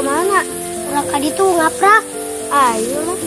Kemana? Urang ka ditu ngaprak. Ayo lah.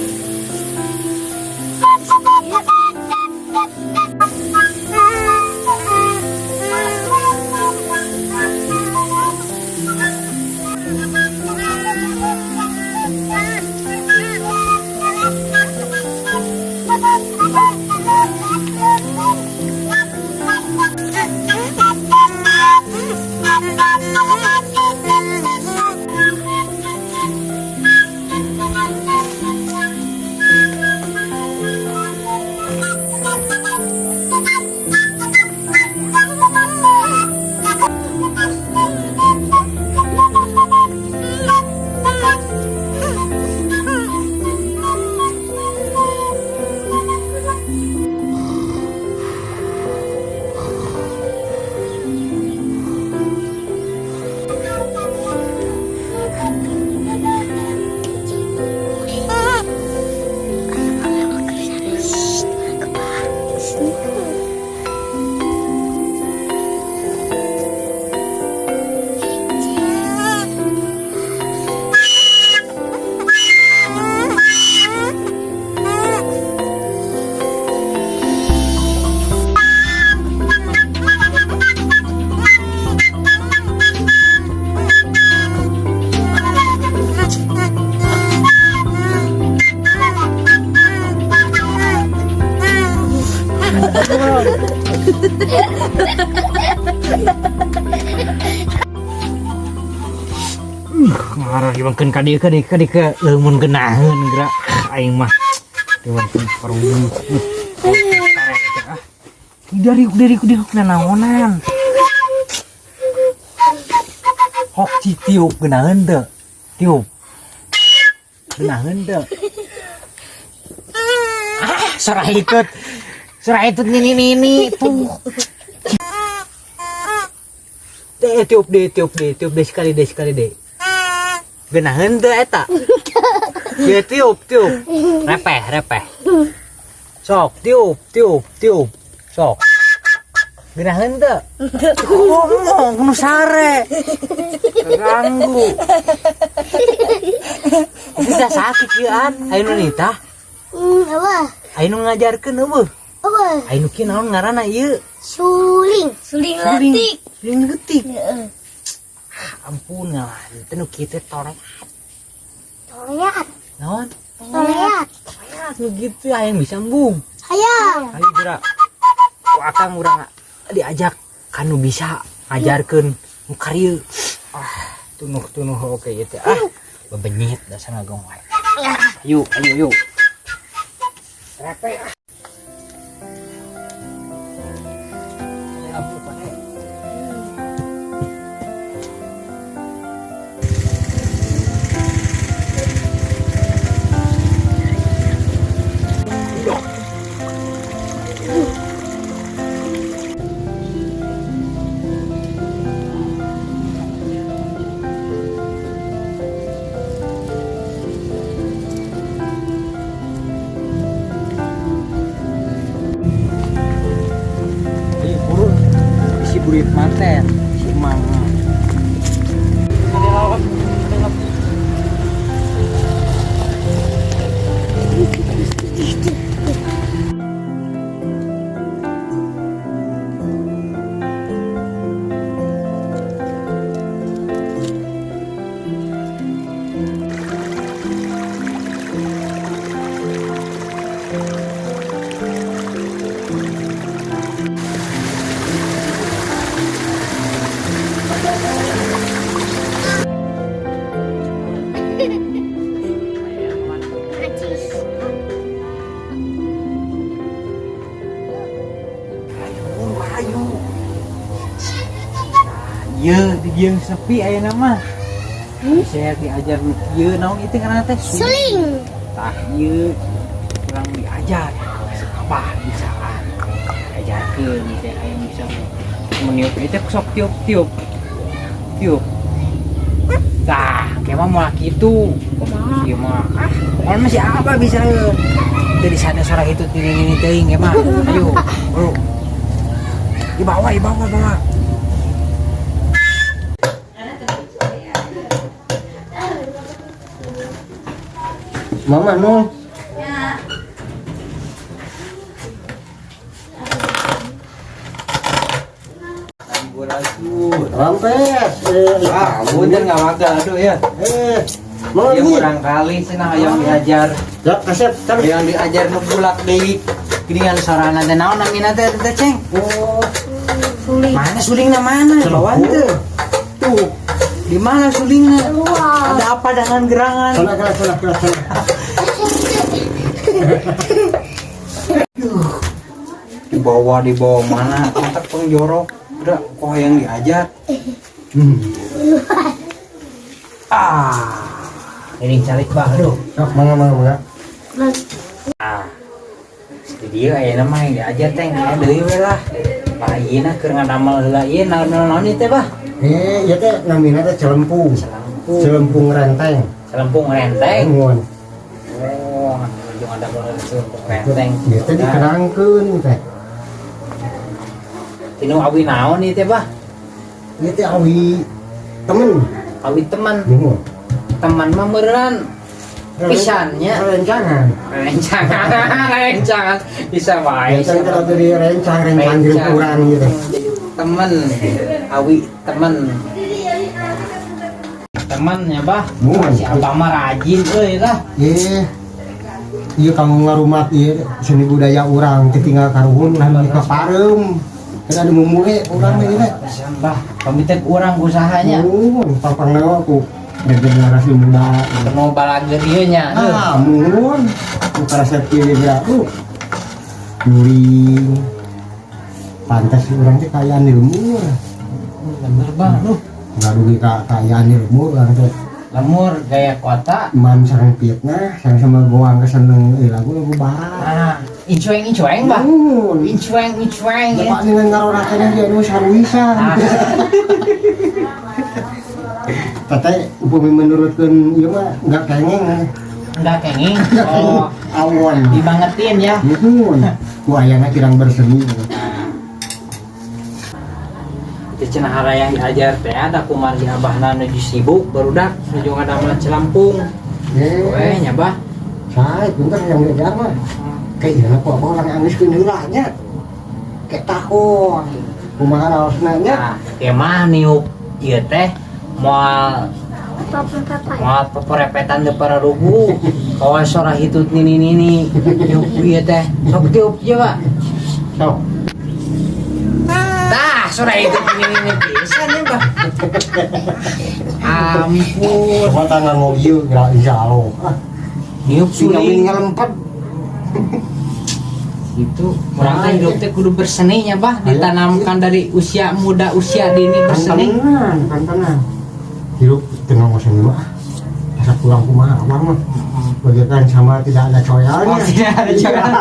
Iya. Ngarah dibangkeun ka dieu ka dieu ka dieu ka leumun geunaheun geura aing mah dibangkeun paruh. Ah. Dari dari dari naonan. Hok ci tiup geunaheun teu? Tiup. Geunaheun teu? Ah, sora ikut. Sora ikut nini-nini tuh. Deh, tiup deh, tiup deh, tiup deh sekali deh, sekali deh. Geunaheun teu eta? Ya tiup, tiup. Repeh, repeh. Sok, tiup, tiup, tiup. Sok. Geunaheun teu? Ngomong nu sare. Kaganggu. Bisa sakit ieu an. Aya nu nitah. Apa? Aya nu ngajarkeun eueuh. Apa? Aya nu kieu naon ngaranna ieu? Suling. Suling Suling. Suling leutik. Heeh. Ampun ngalah, teu nu kieu teh toreat. Toleat. Naon? Toleat. Toreat nu kitu hayang bisa embung. Hayang. Ayo gerak. Ku akang urang diajak kanu bisa ngajarkeun nu karieu. Ah, tunuh-tunuh oke ieu teh ah. Bebenyit dasar ngagong wae. Ayo, ayo, yuk. Repe ah. Lampu pane. Ayo buru. Isi burit manten, si emang. Ada lawak, ada lawak. Acis. Ayo, ayo. Nah, ieu di dieu sepi ayeuna mah. Bisa diajar nu kieu naon itu ngaranna teh? Suling. Tah ieu kurang diajar. Abah bisaan. Diajarkeun teh aya bisa meniup itu sok tiup-tiup. Tiup. Tah, kayak mah moal kitu. Ieu mah ah, pokoknya masih apa bisa Teu di sana sora itu tini teuing ge mah. Ayo, bro. Dibawa, dibawa, bawa. Mama nu. Ya. Rampes. Eh, Ah, bener nggak wagal aduh ya. Eh, mau Dia ini. kurang kali cenah hayang diajar. Ya, kasep, cari. Hayang diajar nu bulak deui. Geuningan sorana teh naon namina teh teh ceng? Oh, Sulit. Mana sulingna mana? Bawaan teu. Tuh. Di mana sulingna? Keluar. Ada apa dengan gerangan? sana sana sana sana. sana. Dibawa mana? Kontak pengjorok. Udah, kok hayang diajar. Hmm. Ah. Ini calik bah aduh. Sok, mangga mangga mangga. Ah. Di dieu aya mah yang diajar teh aya deui we lah. Bah ieu keur ngadamel heula ieu naon-naon ieu teh bah. Eh, ieu teh namina teh celempung. Celempung. Celempung renteng. Celempung renteng. Nuhun. Oh, ujung ada celempung renteng. Ieu teh dikerangkeun teh. Tinu awi naon ieu teh bah? Ieu teh awi temen. Awi teman. Nuhun. Teman mah meureun pisannya. Rencangan. Rencangan, rencangan bisa wae. Ya kan kalau dari rencang rencang hirup urang gitu. Jadi teman, awi teman. Teman ya bah. Nuhun. Si abah mah rajin euy lah. Eh, iya kamu ngarumat ieu seni budaya urang ketinggal karuhun ulah di pareum. Kan ada mumule urang mah ieu teh. Pisan bah, pamit teh urang usahanya. Nuhun, pangpangna ku generasi muda. Mau balager ieu nya. Ah, muhun. Ku karesep kieu geura. Nyuring. Pantas urang teh kayaan ilmu. Bener bah, lu. Ngarugi ka kayaan ilmu urang teh. Lemur gaya kota. Mam sareng fitnah, sareng sama goang keseneng lagu-lagu barat. Ah, incueng-incueng bah. Nuhun. Incueng-incueng ya. Bapak dengan ngarorakeun dia nu saruisan. Ah. Teteh upami menurutkeun ieu mah enggak kengeng. Enggak kenging. Oh, Awon. dibangetin ya. Nuhun. Ku ayana kirang berseni. Itu cenah harayang diajar teh ada kumargi abahna nuju sibuk barudak nuju ngadamel celampung. Eh, Weh nya bah. sae bentar yang diajar mah. Kayak ieu ku abah orang anggeuskeun heula nya. Kayak takon. Kumaha raosna nya? Nah, kemah niup ieu teh moal moal peperepetan de para rugu. Kawas sora hitut nini nini. Niup ieu teh. Sok tiup ye, Pak. Sok. Tah, sora hitut nini nini pisan ya, Pak. Ampun. Coba tangan mau ieu geura insyaallah. Ah, Niup tinggal suling. ngelempet. Itu orang teh hidup teh kudu berseni nya bah, ditanamkan dari usia muda usia dini berseni. Kantenan, kantenan. Hirup tengah ngoseng mah. Asa kurang kumaha abang mah. Bagaikan sama tidak ada coyalnya. Oh, tidak ada coyal.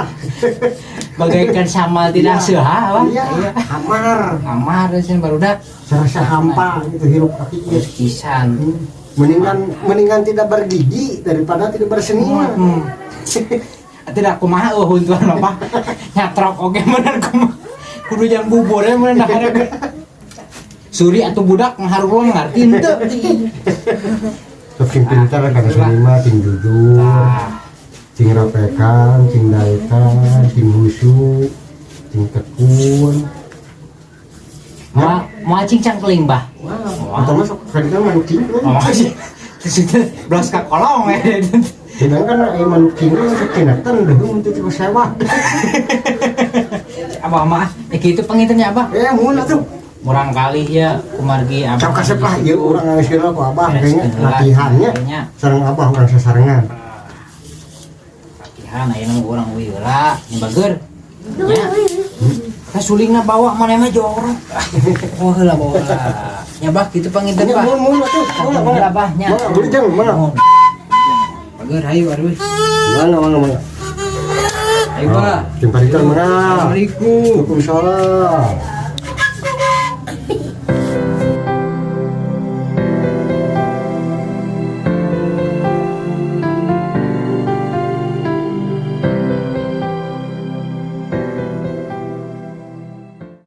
Bagaikan sama tidak Iya. seha bah. Iya, hamar. Kamar sih barudak Serasa hampa gitu hirup kaki ieu. terus pisan. Mendingan mendingan tidak bergigi daripada tidak berseni mah. Tidak kumaha eueuh huntuan mah Pak. Nyatrok oge bener kumaha. Kudu jang bubur ya bener dahar. Suri atau budak ngaharuang ngarti henteu. Sok sing pinter kan seni mah sing jujur, Tah, sing rapekan, sing daekan, sing husu, sing tekun. Moal moal cingcang keling bah. Wah, atau masuk kadang manuk cingkrang. Oh, sih. Terus itu bros ka kolong ya. Sedangkan aya manuk cingkrang sok cinatan deung teu cukup sewa. Abah mah, ya gitu pangintennya abah. Eh, mun atuh. Murang kali ya kumargi abah. Sok kasep lah ieu urang ngeuskeun ku abah kayaknya Bereskeun heula. latihannya. Kayaknya. Sareng abah urang sasarengan. Latihan ayeuna mah urang euy heula, nya bager. Nya. Ka sulingna bawa mana mah jorok. Oh heula bawa heula. Nya bah kitu panginten Nya bah. mun mun atuh. Mangga mangga. Heula bah nya. Mangga beli jang mangga. Bager hayu aduh. Mangga mangga mangga. Ayo bah. Jumpa di mangga. Assalamualaikum. Waalaikumsalam.